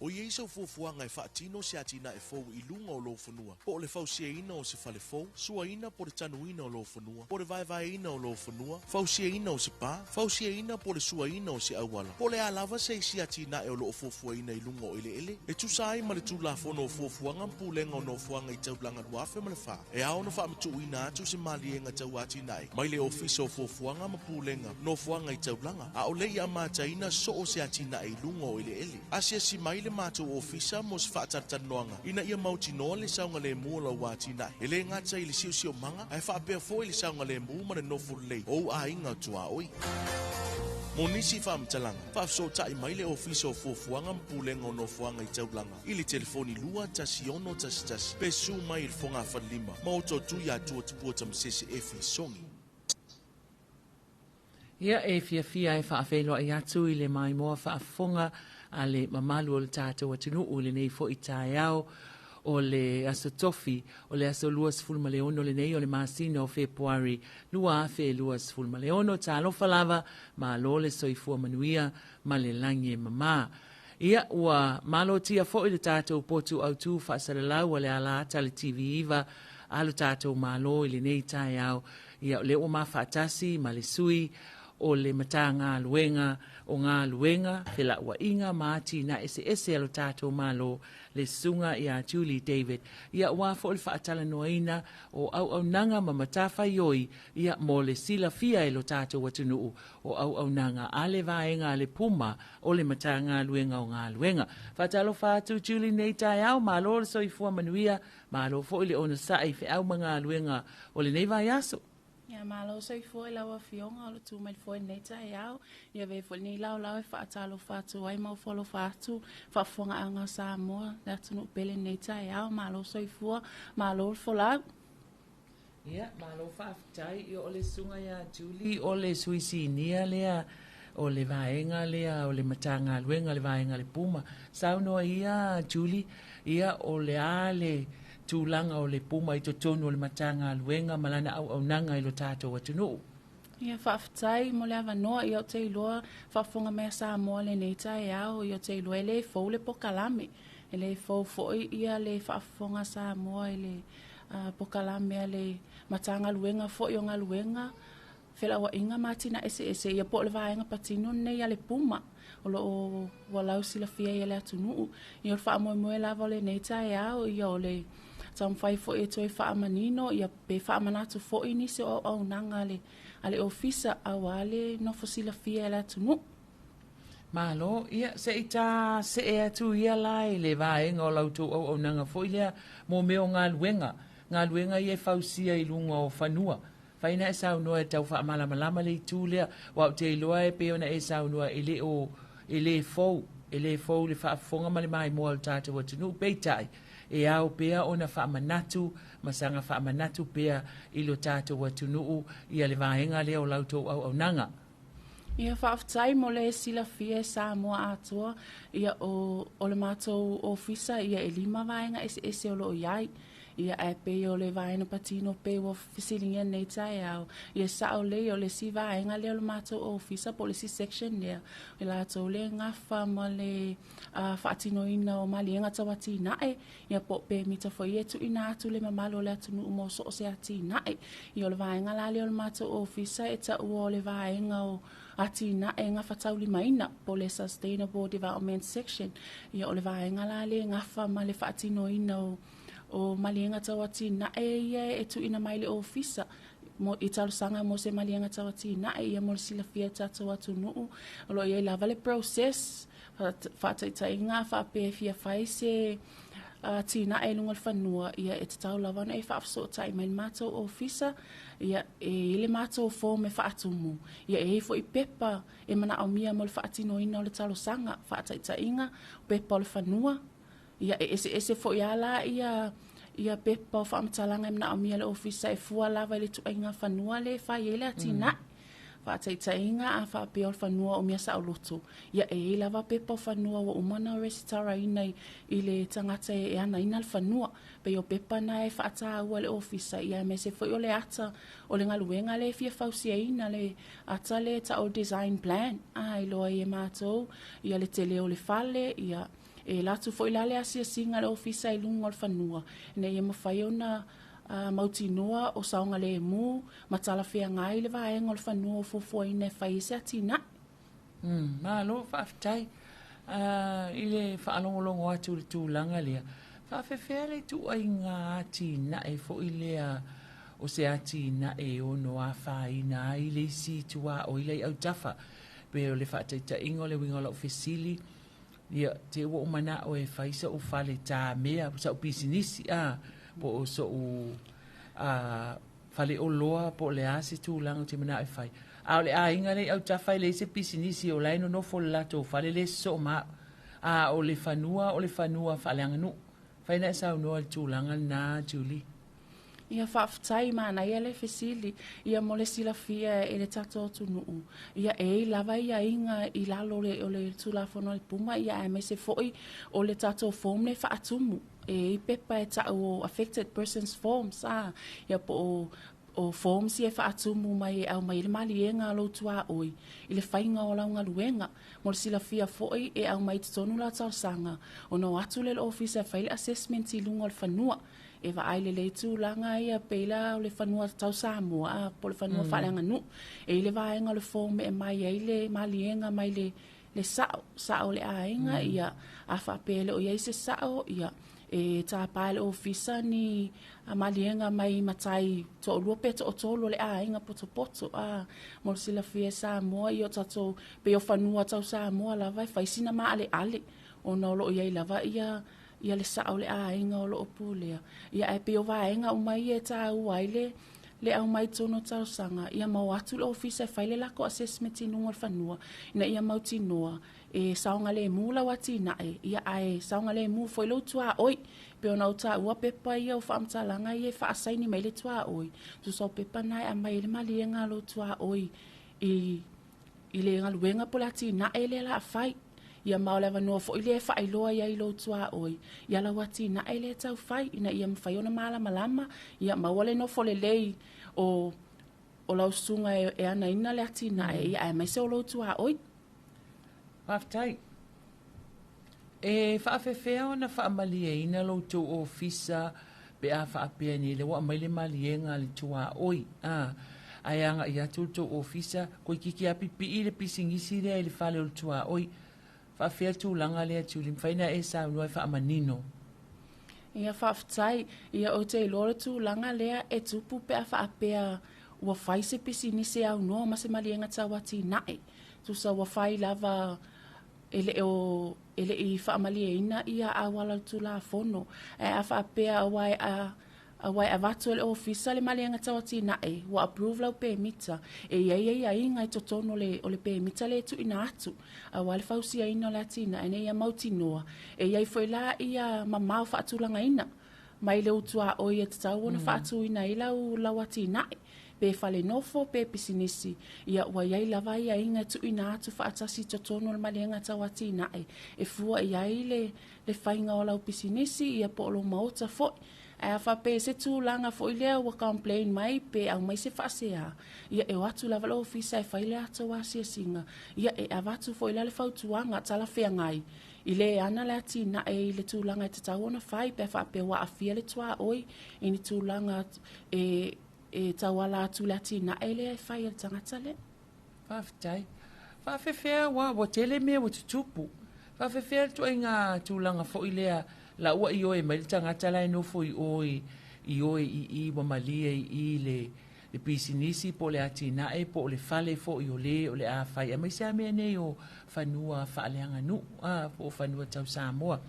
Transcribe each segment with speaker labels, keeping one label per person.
Speaker 1: O i ai sau fuafuaga e faatino se atinae fou i luga o lou fanua, po o le fausiaina o se fale fou, suaina po o le tanuina o lou fanua, po o le vaevaeina o lou fanua, fausiaina o se pa, fausiaina po o le suaina o se auala, po o le a lava se isi atinae o lo o fuafuaina i luga o eleele, e tusa ai ma le Tulafono o Fuafuaga ma Pulega o Nofoaga i Taulaga 2004, e ao ona faamatuuina atu se maliega tau atinae mai le Ofisa o Fuafuaga ma Pulega Nofoaga i Taulaga, a o le i amataina so o se atinae i luga o eleele. Asiasi mai le matou ofisa mo se faatalatalanoaga ina ia mautinoa le saogalemu o lau atinae, e le gata i le siosiomaga ae faapea foi le saogalemu ma le nofo lelei o ou aiga tuaoi. Mo nisi faamatalaga, faafesootai mai le Ofisa o Fuafuaga ma Pulega o Nofoaga i Taulaga i le telefoni 21611 pe susu mai i le fogafalelima ma oto atu ia Tua Tupua Tamasese Efi Sogi.
Speaker 2: Ia, e fiafia e faafeiloai atu i le maimoa faafofoga a le mamalu o le tatou atunuu i lenei foi taeao o le Aso Tofi, o le aso 26 lenei o le masina o Fepuari 2026. Talofa lava, malo le soifua manuia ma le lagi e mama. Ia, ua malotia foi le tatou potu autu faasalalau a le alaata a le TV9 a lo tatou Malo i lenei taeao. Ia, o lea ua mafaatasi ma le sui o le Matagaluega o Galuega, Felauaiga ma Atinae Eseese a lo tatou Malo, le Susuga ia Julie David, ia aua foi le faatalanoaina o auaunaga ma matafaioi, ia, mo le silafia e lo tatou atunuu o auaunaga a le vaega a le Puma o le Matagaluega o Galuega. Faatalofa atu Julie nei taeao, malo le soifua manuia, malo foi le onosai i feau ma galuega o lenei vaiaso.
Speaker 3: Ia malo soifua i lau Afioga o le tu mai foi lenei taeao. Ia avea foi lenei laolao e faatalofa atu ai ma ofo alofa atu faafofogaaga o Samoa, le atunuu pele lenei taeao. Malo soifua, malo le folau.
Speaker 2: Ia, malo faafetai. Ia, o le susuga ia Julie, o le sui sinia lea o le vaega lea o le Matagaluega, le vaega a le Puma. Saunoa ia Julie, ia o le a le tulaga o le Puma i totonu o le Matagaluega ma lana auaunaga i lo tatou atunuu?
Speaker 3: Ia, faafetai mo le avanoa. Ia, ou te iloa faafofoga mai a Samoa lenei taeao. Ia, ou te iloa e le fou le pokalame. E le fou foi ia le faafofoga a Samoa i le pokalame a le Matagaluega foi o Galuega, Felauaiga ma Atinae Eseese, ia po o le vaega patino lenei a le Puma o lo o ua lausilafia ai e le atunuu. Ia o le faamoemoe lava o lenei taeao, ia o le taumafai foi e toe faamanino ia pe faamanatu foi nisi o auaunaga a le a le ofisa aua le nofo silafia e le atunuu.
Speaker 2: Malo, ia se i ta see atu ia la i le vaega o la outou auaunaga foi lea mo mea o galuega, galuega ia e fausia i luga o fanua. Fai na e saunoa e tau faamalamalama le itu lea, aua ou te iloa e pei ona e saunoa e le o, e le fou, e le fou le faafofoga ma le maimoa o le tatou atunuu, peitai, e ao pea ona faamanatu ma saga faamanatu pea i lo tatou atunuu ia le vaega lea o la outou auaunaga.
Speaker 3: Ia faafetai mo le silafia e Samoa atoa, ia o, o le matou ofisa ia e lima vaega eseese o lo o i ai. Ia ae pei o le vaega patino pei ua fesiligia nei taeao, ia sao lelei o le isi vaega lea o le matou ofisa po o le isi section lea, i latou le gafa ma le uh, faatinoina o maliega tau atinae, ia po o pemita foi ia e tuuina atu le mamalu o le atunuu mo so o se atinae. Ia o le vaega la lea o le matou ofisa e taua o le vaega o atinae gafataulimaina po o le Sustainable Development Section. Ia o le vaega la lea e gafa ma le faatinoina o o maliega tau atinae ia e tuuina mai le ofisa mo, i talosaga mo se maliega tau atinae ia mo le silafia e tatou atunuu. O lo o i ai lava le process faataitaiga a faapea e fia fai se atinae i luga o le fanua, ia e tatau lava ona e faafesootai mai le matou ofisa, ia e i ai le matou form e faatumu, ia e i ai foi pepa e manaomia mo le faatinoina o le talosaga, faataitaiga, pepa o le fanua, ia e eseese foi lava la ia ia pepa o faamatalaga e manaomia e le ofisa e fua lava i le ituaiga fanua lea e fai ai le atinae. Faataitaiga, a faapea o le fanua o Measaoloto, ia e i ai lava pepa o fanua ua uma ona resitaraina i, i le tagata e anaina le fanua. Pei o pepa na e faataua e le ofisa, ia aemaise foi o le ata o le galuega lea e fia fausiaina, le ata lea e tau o le design plan, a iloa ai e matou ia le tele o le fale, ia. E alu atu foi la le asiasiga a le ofisa i luga o le fanua ina ia mafai ona mautinoa o saogalemu ma talafeagai le vaega o le fanua o fuafuaina e fai ai se atinae.
Speaker 2: Malo faafetai i le faalogologo atu i le tulaga lea. Faafefea le ituaiga atinae foi lea o se atinae e ono afaina ai le isi tuaoi la i autafa? Pe o le faataitaiga o le uiga o lau fesili, ia, te ua ou manao e fai so'u fale tamea, sa'u pisinisi, a, po o so'u faleoloa po o le a se tulaga ou te manao e fai. A o le aiga lea i autafa e leai se pisinisi, o la e nonofo i le latou fale le sosoo ma au. A o le fanua, o le fanua faaleaganuu. Fai na e saunoa i le tulaga lena, Julie.
Speaker 3: Ia faafetai, manaia le fesili. Ia mo le silafia e le tatou atunuu, ia e i ai lava aiaiga i lalo o le Tulafono a le PUMA, ia aemaise foi o le tatou form lea e faatumu. E i ai pepa e tau o affected persons forms, a, ia po o o forms ia e faatumu mai e aumai ai le maliega a lou tuaoi i le faiga o lau galuega. Mo le silafia foi, e aumai i totonu lau talosaga ona o atu lea i le ofisa e fai le assessment i luga o le fanua. E vaai lelei tulaga ia pei la o le fanua tau Samoa a, po o le fanua faaleaganuu. E i ai le vaega o le form e aumai ai le maliega mai le le sao, sao o le aiga, ia, a faapea e le o i ai se sao, ia, e tapa e le ofisa ni maliega mai matai toalua pe toatolu o le aiga potopoto. A, mo le silafia e Samoa, ia o tatou, pei o fanua tau Samoa lava e fai sina maaleale, ona o lo o i ai lava ia ia le sao o le aiga o lo o pulea. Ia ae pei o vaega uma ia e taua ai le le aumai i totonu o talosaga, ia ma o atu le ofisa e fai le latou assessment i luga o le fanua, ina ia mautinoa e saogalemu lau atinae, ia ae saogalemu foi lou tuaoi. Pei ona ou taua pepa ia o faamatalaga ia e faasaini mai le tuaoi, tusa o pepa na e aumai ai le maliega a lou tuaoi i i le galuega po o le atinae lea o le a fai. Ia ma o le avanoa foi lea e faailoa ai i lou tuaoi ia lau atinae lea e tau fai ina ia mafai ona malamalama, ia maua le nofo lelei o o lau susuga e, e anaina le atinae, ia aemaise o lou tuaoi.
Speaker 2: Faafetai. E faafefea ona faamalieina lo outou ofisa pe a faapea nei lea ua aumai le maliega a le tuaoi, a, ae agai atu le tou ofisa, toeitiiti lava pipii le pisinisi lea i le fale o le tuaoi. Faafefea le tulaga lea, Julie? Mafai ona e saunoa e faamanino?
Speaker 3: Ia, faafetai. Ia, ou te iloa le tulaga lea e tupu pe a faapea ua fai se pisinisi e aunoa ma se maliega tau atinae. Tusa ua fai lava e le o e le i faamalieina ia auala o le Tulafono. Ae a faapea aua e a aua e avatu e le Ofisa le maliega tau atinae, ua approve lau pemita, e i ai aiaiga i totonu o le, o le pemita lea e tuuina atu, aua le fausiaina o le atinae ina ia mautinoa. E i ai foi la ia mamao faatulagaina mai le utuaoi e tatau ona faatuina ai lau, lau atinae, pe fale nofo pe pisinisi, ia ua i ai lava aiaiga e tuuina atu faatasi i totonu o le maliega tau atinae e fua i ai le, le faiga o lau pisinisi, ia po o lou maota foi. Ae a faapea i se tulaga foi lea ua complain mai pe aumai se faasea, ia e o atu lava le ofisa e fai le latou asiasiga, ia e avatu foi la le fautuaga talafeagai i le ana le atinae i le tulaga e tatau ona fai pe a faapea ua aafia le tuaoi i ni tulaga e e tauala atu i le atinae lea e fai e le tagata lea.
Speaker 2: Faafetai. Faafefea ua, ua tele mea ua tutupu. Faafefea le ituaiga tulaga foi lea la ua ioe mai le tagata la e nofo i o i, i o i i ua malie i i le, le pisinisi po o le atinae po o le fale foi o le o le a fai, aemaise lava mea nei o fanua faaleaganuu, a, po o fanua tau Samoa.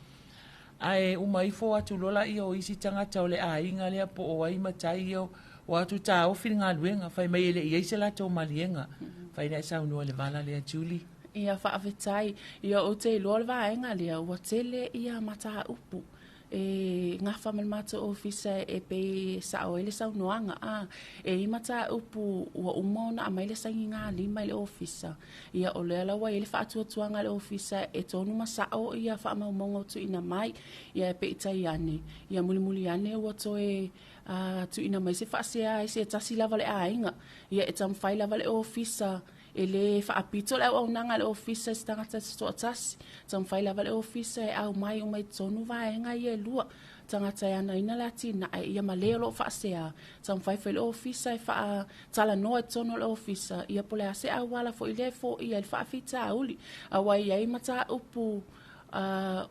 Speaker 2: Ae uma ifo atu loa laia o isi tagata o le aiga lea po o ai matai ia ua atu taofi le galuega, fai mai e le i i ai se latou maliega. Fai na e saunoa i le vala lea, Julie.
Speaker 3: Ia, faafetai. Ia, ou te iloa le vaega lea, ua tele ia mataupu e gafa ma le matou ofisa e pei e sao ai le saunoaga. A, e i ai mataupu ua uma ona aumai le sainigalima i le ofisa. Ia, o lea la ua i ai le faatuatuaga a le ofisa e tonu ma sao ia faamaumauga ua tuuina mai. Ia, peitai ane, ia mulimuli ane ua toe tuuina mai se faasea ai se tasi lava o le aiga. Ia, e taumafai lava le ofisa E lē faapito le auaunaga a le ofisa i se tagata se toatasi. Taumafai lava le ofisa e aumai uma i totonu vaega ia e lua, tagata e anaina le atinae ia ma le o lo o faasea. Taumafai foi le ofisa e faatalanoa i totonu o le ofisa ia po o le a se auala foi lea e foia ai le faafitauli. Aua e i ai mataupu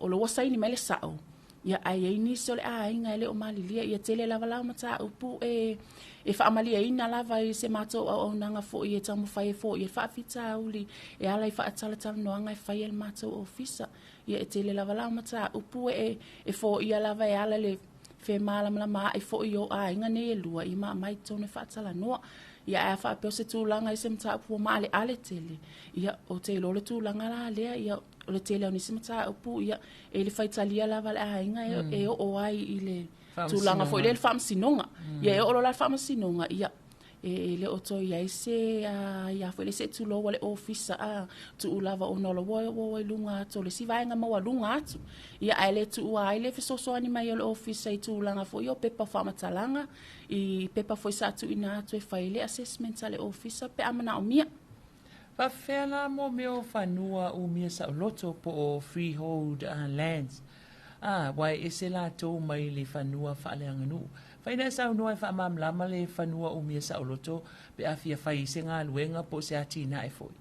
Speaker 3: o lo ua saini mai le sao, ia ae i ai nisi o le aiga e le o malilia. Ia tele lava la o mataupu e e faamalieina lava i se matou auaunaga foi e taumafai e foia le faafitauli e ala i faatalatalanoaga e fai e le matou ofisa. Ia e tele lava la o mataupu e e foia lava e ala le femalamalamaai foi o aiga nei e lua ia ma aumai i totonu e faatalanoa. Ia ae a faapea o se tulaga i se mataupu ua maaleale tele, ia ou te iloa o le tulaga la lea, ia o le tele o nisi mataupu, ia e le faitalia lava le aiga e, e oo ai i le tulaga foi lea le faamasinoga. Ia e oo loa la le faamasinoga, ia e le o toe i ai se ia foi le se tulou a le ofisa a tuu lava ona o le ua i luga atu o le isi vaega maualuga atu. Ia ae le tuua ai le fesoasoani mai o le ofisa i tulaga foi o pepa faamatalaga, i pepa foi sa tuuina atu e fai ai le assessment a le ofisa pe a manaomia.
Speaker 2: Faafefea la mo mea o fanua umia saoloto po o freehold lands? A, ua e ese latou mai le fanua faaleaganuu. Fai na e saunoa e faamalamalama le fanua umia saoloto pe a fia fai i se galuega po o se atinae foi.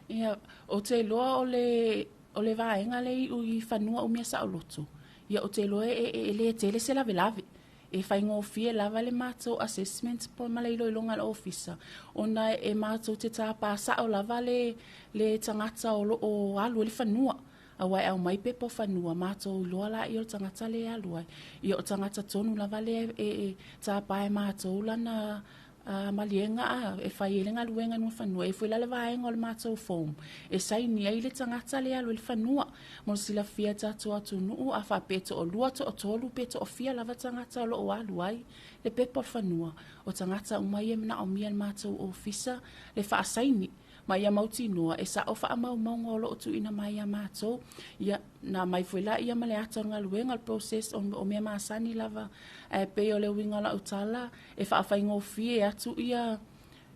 Speaker 3: Ia, ou te iloa o le, o le vaega lea i i fanua umia saoloto, ia ou te iloa e, e, e le tele se lavelave. E faigofie lava le matou assessment po ma le iloiloga a le ofisa, ona e matou te tāpā sao lava le, le tagata o lo o alu ai le fanua. Aua e aumai pepa o fanua, matou iloa laia o le tagata lea e alu ai. Ia o tagata tonu lava lea e, e tāpā e matou lana a, maliega a, e fai ai le galuega i luga o fanua. E i ai foi la le vaega o le matou form e saini ai le tagata lea e alu ai le fanua. Mo le silafia e tatou atunuu, a faapea e toalua, toatolu pe toafia lava tagata o lo o alu ai le pepa o le fanua, o tagata uma ia e manaomia e le matou ofisa le faasaini. Ma ia mautinoa e sao faamaumauga o lo o tuuina mai ia matou. Ia, na aumai foi la ia ma le ata o le galuega, o le process o, o mea masani lava. Ae pei o le uiga o lau tala, e faafaigofie atu ia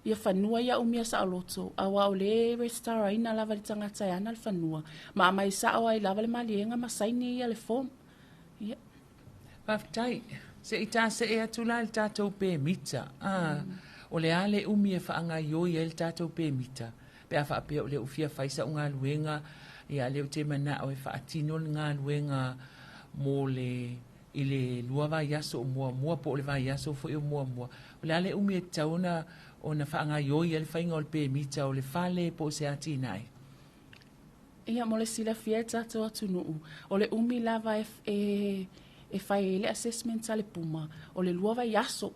Speaker 3: ia fanua ia umia saoloto, aua o le resitalaina lava i le tagata e ana le fanua, ma aumai sao ai lava le maliega ma saini ia le form. Ia.
Speaker 2: Faafetai. Se i tasee atu la i le tatou pemita. Ah, o le a le umi e faagaioi ai le tatou pemita, pe a faapea o lea ua fia fai sau galuega, ia lea ou te manao e faatino le galuega mo le i le lua vaiaso o muamua po o le vaiaso foi o muamua. O le a le umi e tatau ona ona faagaioi ai le faiga o le pemita o le fale po o se atinae?
Speaker 3: Ia, mo le silafia e tatou atunuu, o le umi lava e, e, e fai ai le assessment a le puma, o le lua vaiaso.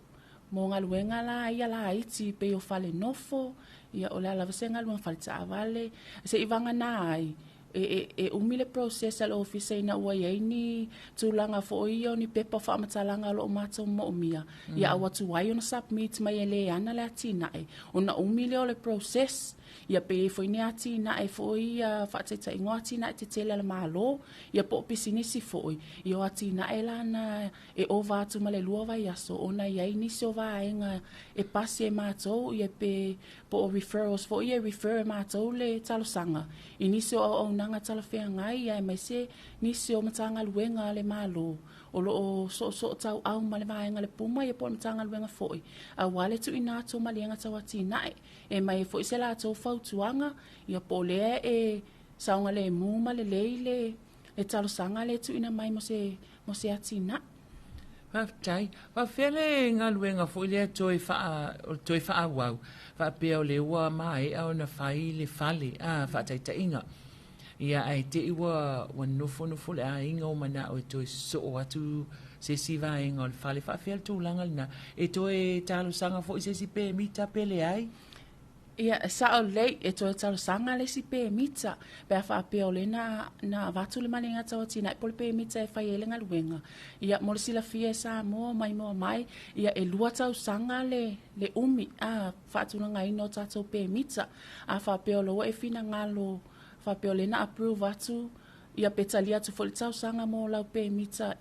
Speaker 3: Mo galuega la ia laiti pei o fale nofo, ia o le a lava se galuega fale taavale, se i vagana ai, e, e, e umi le process a le ofisa ina ua i ai ni tulaga foi ia o ni pepa o faamatalaga o lo o matou moomia, ia a ua tuai ona submit mai e le ana le atinae, ona umi lea o le process. Ia pe i ai foi ni atinae foi ia faataitaiga o atinae tetele a le Malo, ia po o pisinisi foi, ia o atinae la na e ova atu ma le lua vaiaso ona e i ai nisi o vaega e pasi e matou, ia pe po o referrals foi ia e refer e matou le talosaga i nisi o auaunaga talafeagai, aemaise nisi o Matagaluega a le Malo o lo o soosoo tauau ma le vaega a le PUMA ia po o le Matagaluega foi, aua le tuuina atu o maliega tau atinae. E aumai ai foi se latou fautuaga, ia po o lea e saogalemu ma lelei le, le talosaga lea e tuuina mai mo se, mo se atinae.
Speaker 2: Faafetai. Faafefea le galuega foi lea toe faa, o le toe faaauau, faapea o lea ua maea ona fai le fale, a, faataitaiga. Ia, ae te i ua, ua nofonofo le aiga ua manao e toe sosoo atu se isi vaega o le fale. Faafefea le tulaga lena? E toe talosaga foi se isi pemita pe leai?
Speaker 3: Ia, e sao lelei, e toe talosaga le isi pemita, pe a faapea o lea na, na avatu le maliega tau atinae po o le pemita e fai ai le galuega. Ia, mo le silafia e Samoa mai moa mai, ia e lua tausaga le, le umi, a, faatulagaina o tatou pemita. A faapea o lea ua e finagalo, faapea o lea na approve atu, ia pe talia atu foi le talosaga mo lau pemita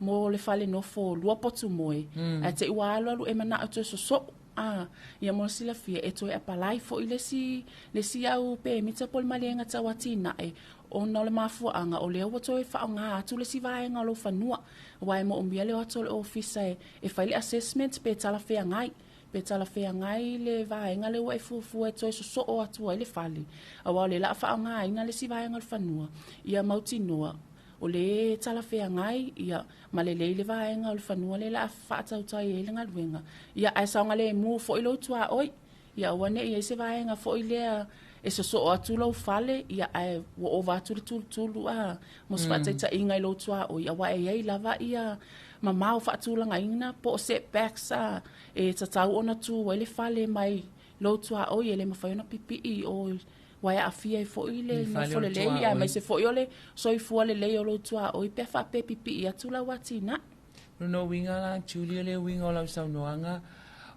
Speaker 3: mo le fale nofo lua potu moe, ae te i ua alualu e manao e toe sosoo. A, ia mo le silafia, e toe apalai foi le isi, le isi au pemita po o le maliega tau atinae, ona o le mafuaaga o lea ua toe faaaoga atu le isi vaega o lou fanua, aua e moomia le o atu o le ofisa e, e fai le assessment pe talafeagai, pe talafeagai le vaega lea ua e fuafua e toe sosoo atu ai le fale, aua o lea o le a faaaogaina le isi vaega o le fanua, ia mautinoa o lea e talafeagai ia ma lelei le vaega o le fanua lea o le a faatautai ai le galuega, ia ae saogalemu foi lou tuaoi, ia aua ne i i ai se vaega foi lea e sosoo atu lou fale, ia ae ua ova atu le tulutulu a mo se faataitaiga i lou tuaoi, aua e i ai lava ia mamao faatulagaina po o setbacks a e tatau ona tu ai le fale mai lou tuaoi, e le mafai ona pipii o ua e aafia ai foi le nofo lelei, aemaise foi o le soifua lelei o lou tuaoi pe a faapea e pipii atu lau atinae.
Speaker 2: Lona uiga la, Julie, o le uiga o lau saunoaga,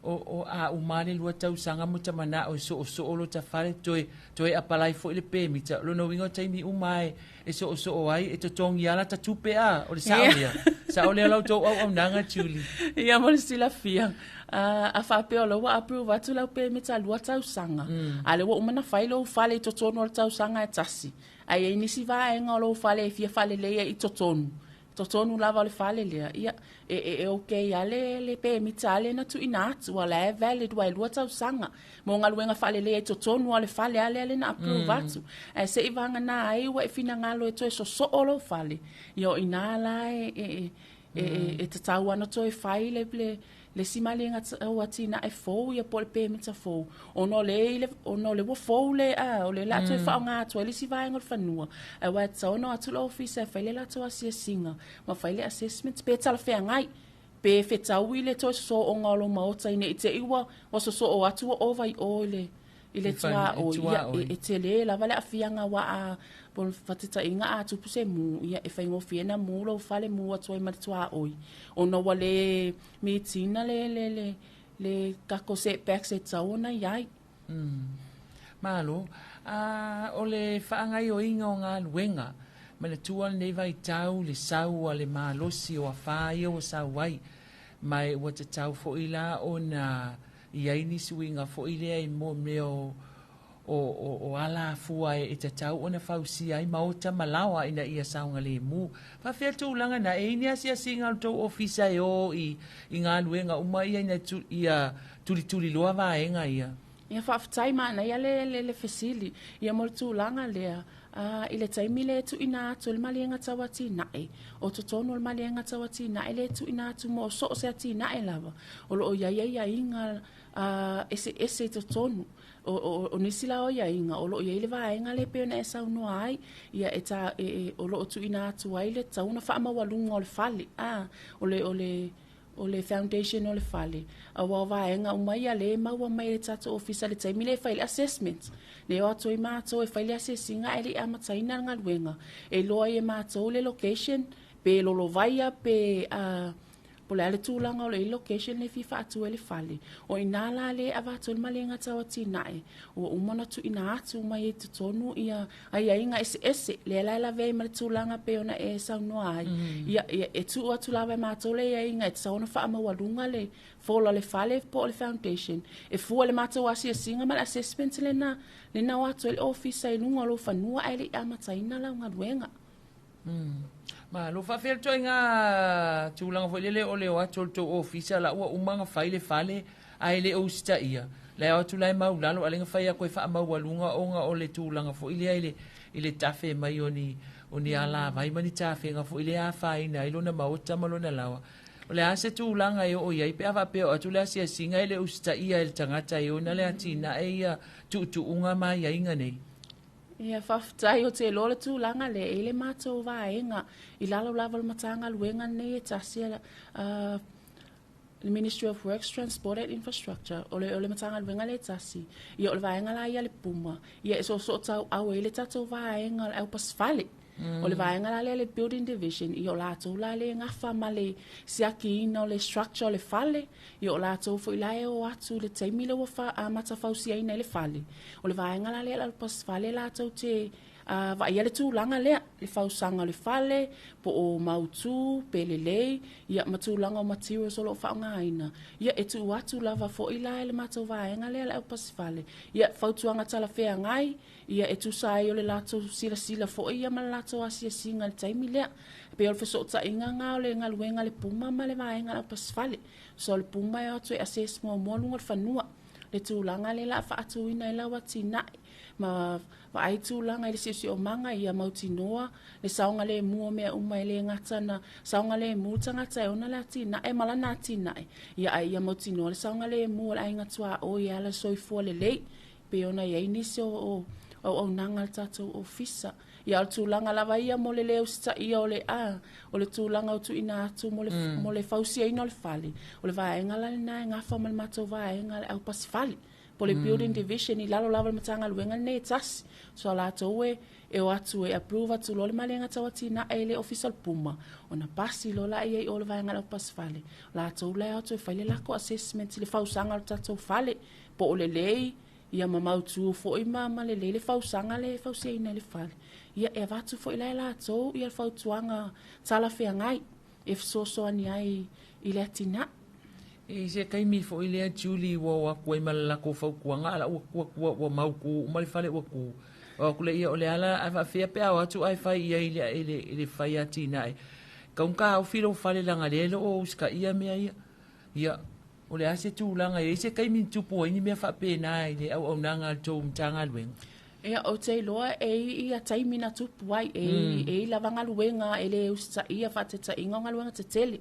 Speaker 2: o, o a uma le lua tausaga mo ta manao e soosoo lo ta fale, toe, toe apalai foi le pemita. Lona uiga o taimi uma e, e soosoo ai, e totogi lava lata tupe a, o le sao lea. Sao lea o la outou auaunaga, Julie.
Speaker 3: Ia mo le silafia, a faapea o lea ua approve atu lau pemita lua tausaga, a lea ua uma ona fai lou fale i totonu o le tausaga e tasi, ae i ai nisi vaega o lou fale e fia faaleleia i totonu, totonu lava o le fale lea, ia, e, e, e okay lava le, le pemita lea na tuuina atu, aua o la e valid aua e lua tausaga mo galuega faaleleia i totonu lava o le fale lava lea na approve atu. Ae se i vagana ai ua e finagalo e toe sosoo lou fale, ia o i ina la e, e, e, e, e, e tatau ona toe fai le, le, le isi maliega tau atinae fou ia po o le pemita fou, ona o le, i le, ona o le ua fou le, a, o le la toe faaaoga atu ai le isi vaega o le fanua, ae ua e tatau ona o atu le ofisa e fai le latou asiasiga ma fai le assessment pe talafeagai, pe fetaui le toe sosooga o lou maota ina ne i te i ua, ua sosoo atu ua ova i o i le, i le tuaoi, ia, e, e tele lava le aafiaga aua a, po o le faataitaiga a tupu se mū, ia, e faigofie ona mū lou fale, mū atu ai ma le tuaoi, ona ua le mitina le, le, le, le tatou setbacks e tatau ona i ai.
Speaker 2: Malo. A, o le faagaoioiga o galuega, manatua lenei vaitau le sau a le malosi o afa ia ua sau ai, ma e ua tatau foi la ona i ai ni suiga foi lea i mo mea o, o, o, o alafua e, e tatau ona fausia ai maota ma laoa ina ia saogalemu. Faafefea tulaga na, e i ai ni asiasiga a le tou ofisa e o i, i galuega uma ia ina tu, ia tulituliloa vaega ia?
Speaker 3: Ia faafetai manaia le, le, le fesili. Ia mo le tulaga lea, a, i le taimi lea e tuuina atu ai le maliega tau atinae, o totonu o le maliega tau atinae lea e tuuina atu mo so o se atinae lava, o lo o i ai aiaiga a, eseese i totonu. O, o, o nisi la o aiaiga, o lo o i ai le vaega lea e pei ona e saunoa ai, ia e ta, e, e, o lo o tuuina atu ai le tatau ona faamaualuga o le fale, a, o le, o le, o le foundation o le fale, aua o vaega uma ia lea e maua mai e le tatou ofisa i le taimi lea e fai ai le assessment. Lea e o atu ai matou e fai le asiasiga ae le i amataina le galuega. E iloa ai e matou le location, pe lolovaia pe uh, po o le a le tulaga o le location lea e fia faatu ai le fale. O i ina la lea e avatu ai le maliega tau atinae, ua uma ona tuuina atu mai ai i totonu ia aiaiga eseese, lea la e lavea ai ma le tulaga pei ona e saunoa ai. Ia, ia, e tuu atu lava e matou le aiaiga e tatau ona faamaualuga le fola o le fale po o le foundation, e fua i le matou asiasiga ma le assessment lena, lena o atu ai le ofisa i luga o lou fanua ae le i amataina lau galuega.
Speaker 2: Malo. Faafefea le ituaiga tulaga foi lele o le o atu o le tou ofisa la ua uma ona fai le fale ae le o usitaia. La e o atu la e maulalo a o lea na fai atu e faamaualuga ona o le tulaga foi lea i le i le tafe mai o ni o ni alavai ma ni tafega foi lea e afaina ai lona maota ma lona laoa. O le a se tulaga e oo i ai pe a faapea o atu le asiasiga e le usitaia e le tagata e ona le atinae ia tuutuuga ma aiaiga nei?
Speaker 3: Ia, faafetai, ou te iloa le tulaga lea, e i ai le matou vaega i lalo lava o le Matagaluega lenei e tasi, le Ministry of Works, Transport and Infrastructure, o le, o le Matagaluega lea e tasi. Ia, o le vaega la ia a le PUMA, ia e soosoo tauau ai le tatou vaega o le aupasifale. O le vaega la lea le Building Division, ia o latou la lea e gafa ma le siakiina o le structure o le fale, ia o latou foi la e o atu i le taimi lea ua amata fausiaina ai le fale. O le vaega la lea a le Aupasifale latou te vaaia le tulaga lea, le fausaga o le fale, po o mautu, pe lelei, ia ma tulaga o materials o lo o faaaogaina. Ia e tuu atu lava foi la i le matou vaega lea le aupasifale. Ia fautuaga talafeagai, ia e tusa ai o le latou silasila foi ia ma le latou asiasiga i le taimi lea. E pei o le fesootaiga lena o le galuega a le Puma ma le vaega a le aupasifale. So o le Puma e o atu e assess muamua luga o le fanua, le tulaga lea o le a faatuina ai lau atinae ma vaai tulaga i le siosiomaga ia mautinoa le saogalemu o mea uma e le gata na saogalemu le tagata e ona le atinae ma lana atinae, ia ae ia mautinoa le saogalemu o le aiga tuaoi e ala soifua lelei, pei ona i ai nisi o auaunaga a le tatou ofisa. Ia o le tulaga lava ia mo le le usitaia o le a, o le tulaga o tuuina atu mo le, mo le fausiaina o le fale, o le vaega la lena e gafa ma le matou vaega le aupasifale, po o le building division i lalo lava o le Matagaluega lenei e tasi. So latou e e o atu e approve atu loa le maliega tau atinae i le Ofisa o le Puma, ona pasi loa lea i o le vaega le aupasifale. Latou la e o atu e fai le latou assessment i le fausaga o le tatou fale, po o lelei, ia ma mautu foi ma lelei le fausaga le fausiaina i le fale. Ia e avatu foi la e latou ia le fautuaga talafeagai e fesoasoani ai i le atinae.
Speaker 2: E se taimi foi lea Julie ua o atu ai ma le latou fautuaga ala ua ua ua ua mautu uma le fale ua tu. O atu lea ia o le ala a faafefea pe a o atu ae fai i ai i le i le i le fai atinae. Taugata ofi lou fale leaga lea e le o usitaia mea ia. Ia, o le a se tulaga e i ai se taimi na tupu ai ni mea faapena i le auaunaga a le tou Matagaluega?
Speaker 3: Ia, ou te iloa e i ia taimi na tupu ai, e i, e i lava galuega e le usitaia faataitaiga o galuega tetele.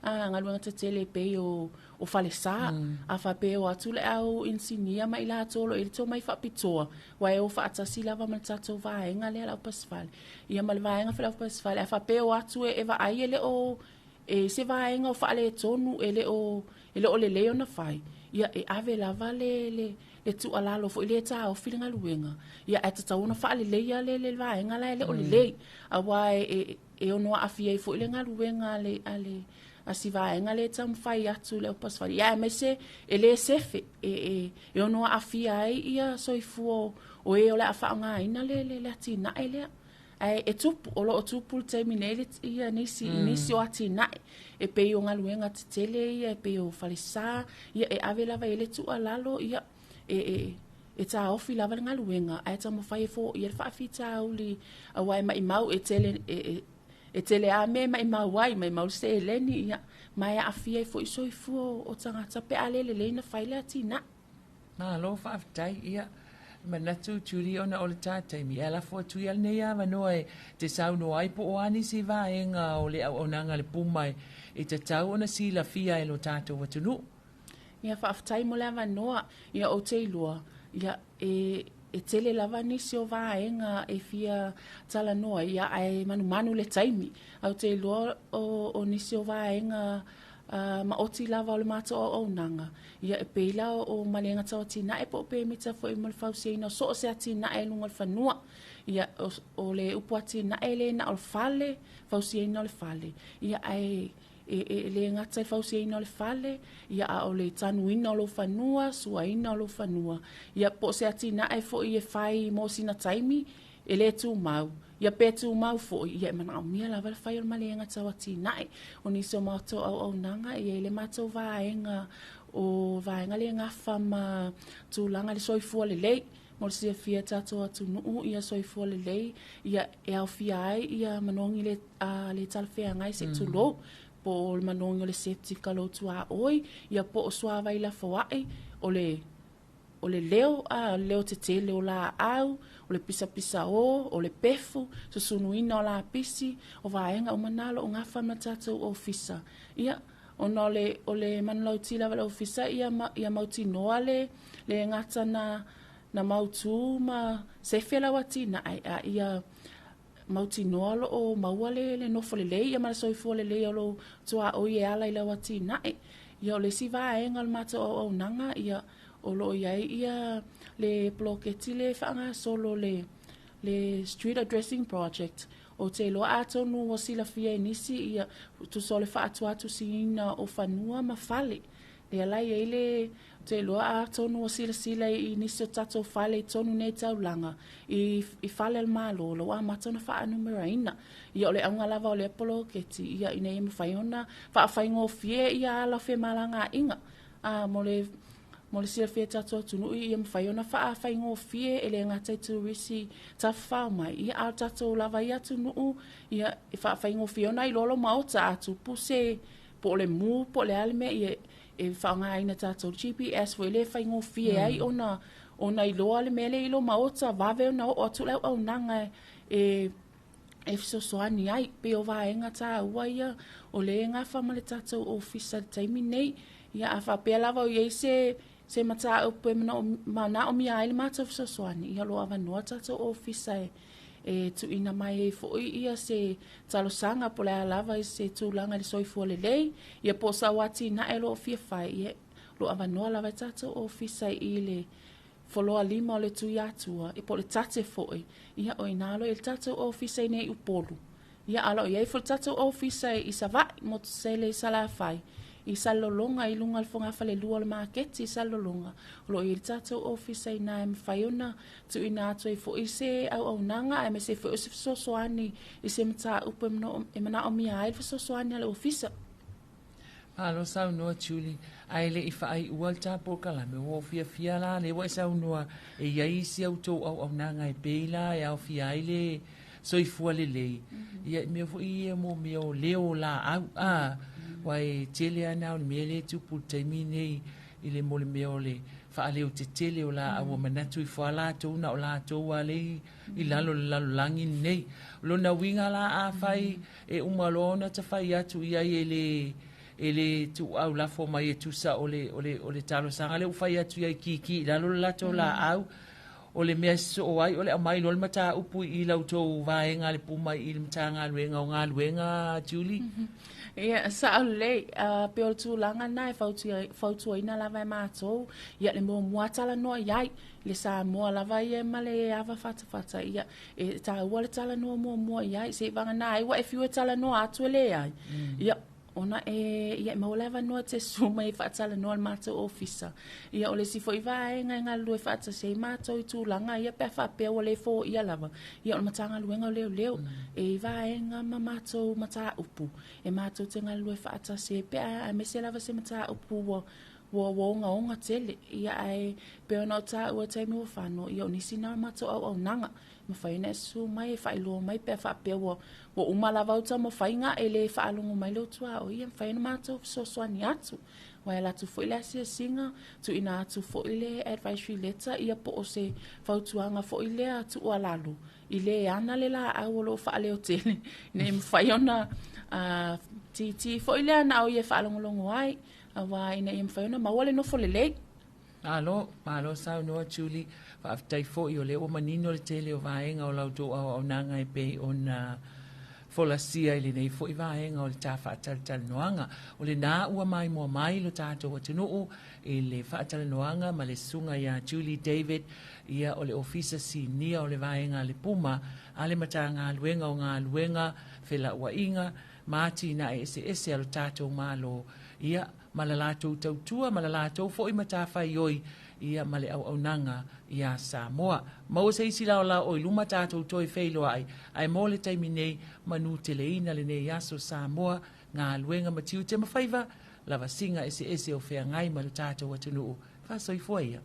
Speaker 3: A, galuega tetele e pei o, o falesa. A faapea e o atu le au inisinia ma i latou o lo o i ai le tomai faapitoa, aua e o faatasi lava ma le tatou vaega lea le aupasifale. Ia ma le vaega foi le aupasifale, a faapea e o atu e, e vaai e le o e se vaega o faaletonu e le o e le o lelei ona fai, ia e ave lava le le le tuualalo foi lea e taofi le galuega, ia ae tatau ona faaleleia le le vaega la e le o lelei, aua e e e ono aafia ai foi le galuega a le a le a si vaega lea e taumafai atu i le aupasifale. Ia aemaise e le sefe e e e ono aafia ai ia soifua o e o le a faaaogaina le le le atinae lea. Ae e tupu, o lo o tupu le taimi nei le, ia nisi, nisi o atinae e pei o galuega tetele ia, e pei o falesa, ia e ave lava i ai le tuualalo, ia e, e, e taofi lava le galuega, ae taumafai e foia le faafitauli, aua e maimau e tele, e, e, e tele lava mea e maimau ai, maimau le seleni, ia, ma e aafia ai foi soifua o, o tagata pe a le lelei ona fai le atinae.
Speaker 2: Malo faafetai. Ia, manatu Julie ona o le ta taimi, e lafo atu ia lenei avanoa e te saunoa ai po o a nisi vaega o le auaunaga a le Puma e tatau ona silafia e lo tatou atunuu.
Speaker 3: Ia, faafetai mo le avanoa. Ia, ou te iloa, ia, e, e tele lava nisi o vaega e fia talanoa, ia, ae manumanu le taimi. Ae ou te iloa o, o nisi o vaega maoti lava o le matou auaunaga, ia e pei la o maliega tau atinae po o pemita foi mo le fausiaina o so o se atinae i luga o le fanua. Ia, o, o le upu atinae le na o le fale, fausiaina o le fale, ia ae e, e, e le gata i le fausiaina o le fale, ia a o le tanuina o lou fanua, suaina o lou fanua, ia po o se atinae foi e fai mo sina taimi, e le tumau, ia pe tumau foi, ia e manaomia lava le fai o le maliega tau atinae. O nisi o matou auaunaga, e i ai le matou vaega o vaega le gafa ma tulaga i le soifua lelei, mo le silafia e tatou atunuu, ia soifua lelei, ia e aofia ai ia manogi le, a, le talafeagai se i tulou, po o le manogi o le septic a lou tuaoi, ia po o suavai lafoai, o le o le leo, a, o le leo tetele o laau, o le pisapisaō, o le pefu, susunuina o lapisi, o vaega uma na o lo o gafa ma le tatou ofisa. Ia, ona o le, o le manulauti lava o le ofisa, ia, ia mautinoa le, le gata na, na mautū ma sefe lau atinae, a ia mautinoa o lo o maua le, le nofo lelei ia ma le soifua lelei o lou tuaoi e ala i lau atinae. Ia, o le isi vaega o le matou auaunaga, ia, o lo o i ai ia le poloketi le faagasolo le, le Street Addressing Project. Ou te iloa atonu ua silafia e nisi ia tusa o le faatuatusiina o fanua ma fale. Lea la e i ai le te iloa atonu ua silasila i nisi o tatou fale i totonu nei taulaga i, i fale o le Malo, la ua amata ona faanumeraina. Ia o le auga lava o lea poloketi, ia ina ia mafai ona faafaigofie ia ala o femalagaaiga. A mo le mo le silafia e tatou atunuu ia mafai ona faafaigofie e le gata i turisi tafafao mai, ia a o tatou lava ia atunuu ia e faafaigofie ona iloa lou maota a tupu se po o le mu po o le a le mea ia e faaaogaina tatou GPS foi lea e faigofie ai ona ona iloa le mea lea i lou maota vave ona oo atu le auaunaga e e fesoasoani ai. Pei o vaega taua ia o lea e gafa ma le tatou ofisa i le taimi nei. Ia a faapea lava o i ai se se mataupu e manaomia ai le matou fesoasoani, ia o lo o avanoa le tatou ofisa e e tuuina mai ai foi ia se talosaga po o le a lava i se tulaga i le soifua lelei, ia po o sau atinae o lo o fia fai, ia o lo o avanoa lava le tatou ofisa i le foloa lima o le Tuiatua, ia po o le tate foi, ia o i ina o lo o i ai le tatou ofisa i nei i Upolu. Ia, a o lo o i ai foi le tatou ofisa i Savaii, motusele i Salafai, i Salelologa i luga o le fogafalelua o le maketi i Salelologa, o lo o i ai le tatou ofisa i ina e mafai ona tuuina atu ai foi se auaunaga aemaise foi o se fesoasoani i se mataupu e manaomia ai le fesoasoani a le ofisa.
Speaker 2: Malo saunoa Julie, ae le i faaiua le ta polokalame, ua ou fiafia la lea ua e saunoa e i ai isi a outou auaunaga e pei la e aofia ai le soifua lelei. Ia, mea foi ia mo mea o leo o laau, a, aua e tele lava na o le mea lea e tupu i le taimi nei i le mo le mea o le faaleotetele o laau ua manatu ifo lava latou na o latou lava lea i lalo o le lalolagi lenei. O lona uiga la afai e uma loa ona tafai atu i ai e le e le tuuau lafo mai e tusa o le o le o le talosaga lea ua fai atu i ai kiki i lalo le latou laau o le mea e sosoo ai o le aumai loa le mataupu i la outou vaega a le Puma i le Matagaluega o Galuega Julie.
Speaker 3: Ia, sao lelei, pei o le tulaga lena e fautuaina lava e matou, ia le muamua lava talanoa i ai, le Samoa lava ia ma le ava fatafata, ia, e taua le talanoa muamua i ai, seivagana ai ua e fiu e talanoa atu e leai, ia, ona e, ia, e maua le avanoa e te susu mai e faatalanoa i le matou ofisa. Ia, o le isi foi vaega e galulue faatasi ai matou i tulaga ia pe a faapea ua le foia lava, ia o le Matagaluega o Leoleo, e i ai vaega ma matou mataupu e matou te galulue faatasi ai pe a, aemaise lava se mataupu ua ua ua ogaoga tele. Ia ae pei ona ou taua i taimi ua fano, ia o nisi na o matou auaunaga. E mafai ona e susu mai e faailoa mai pe a faapea ua ua uma lava au taumafaiga e le faalogo mai lou tuaoi, ia mafai ona matou fesoasoani atu. Aua e alu atu foi le asiasiga, tuuina atu foi le advisory letter, ia po o se fautuaga foi lea tuualalo i le ana le laau o lo o faaleotele, ina ia mafai ona titi foi lea na o ia e faalogologo ai. Aua ina ia mafai ona maua le nofo lelei.
Speaker 2: Malo, malo saunoa Julie. Faafetai foi o lea ua manino le tele o vaega o la outou auaunaga e pei ona folasia i lenei foi vaega o le ta faatalatalanoaga. O lena ua maimoa mai lo tatou atunuu i le faatalanoaga ma le susuga ia Julie David, ia o le Ofisa Sinia o le Vaega a le Puma a le Matagaluega o Galuega, Felauaiga, ma atinae eseese a lo tatou Malo, ia, ma la latou tautua ma la latou foi matafaioi, ia, ma le auaunaga iā Samoa. Maua se isi laolao o i luma tatou toe feiloai, ae mo le taimi nei, manuteleina lenei aso Samoa, galuega ma tiute ma faiva, lavasiga eseese o feagai ma lo tatou atunuu. Faasoifua ia.